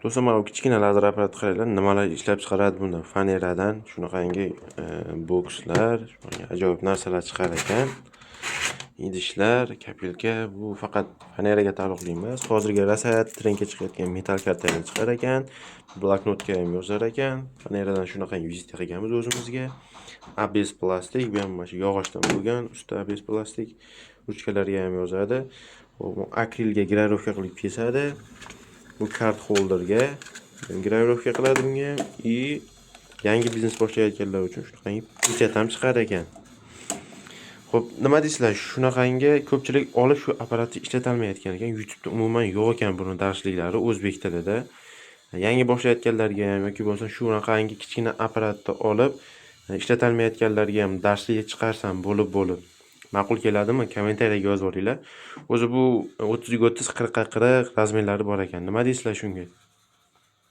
Do'stlar, mana bu kichkina lazer apparatni qaranglar, nimalar ishlab chiqaradi bunda. Faneradan shunaqangi bokslar, shunaqangi ajoyib narsalar chiqar ekan. Idishlar, копилка, bu faqat faneraga taalluqli emas. Hozirgi rosa trendga chiqayotgan metall kartaga chiqar ekan. Bloknotga ham yozar ekan. Faneradan shunaqangi vizitka qilganmiz o'zimizga. ABS plastik, bu ham mana shu yog'ochdan bo'lgan, usti ABS plastik. Ruchkalarga ham yozadi. Bu akrilga гравировка qilib kesadi. Bu card holderga гравировка qiladi bunga ham и yangi biznes boshlayotganlar uchun shunaqangi pechat ham chiqar ekan. Xo'p, nima deysizlar? Shunaqangi ko'pchilik olib shu apparatni ishlatalmayotgan ekan. YouTube'da umuman yo'q ekan buni darsliklari o'zbek tilida. Yangi boshlayotganlarga ham yoki bo'lmasa shunaqangi kichkina apparatni olib ishlatalmayotganlarga ham darslik chiqarsam bo'lib-bo'lib ma'qul keladimi? Kommentariyaga yozib yuboringlar. O'zi bu 30 ga 30, 40 ga 40 razmerlari bor ekan. Nima deysizlar shunga?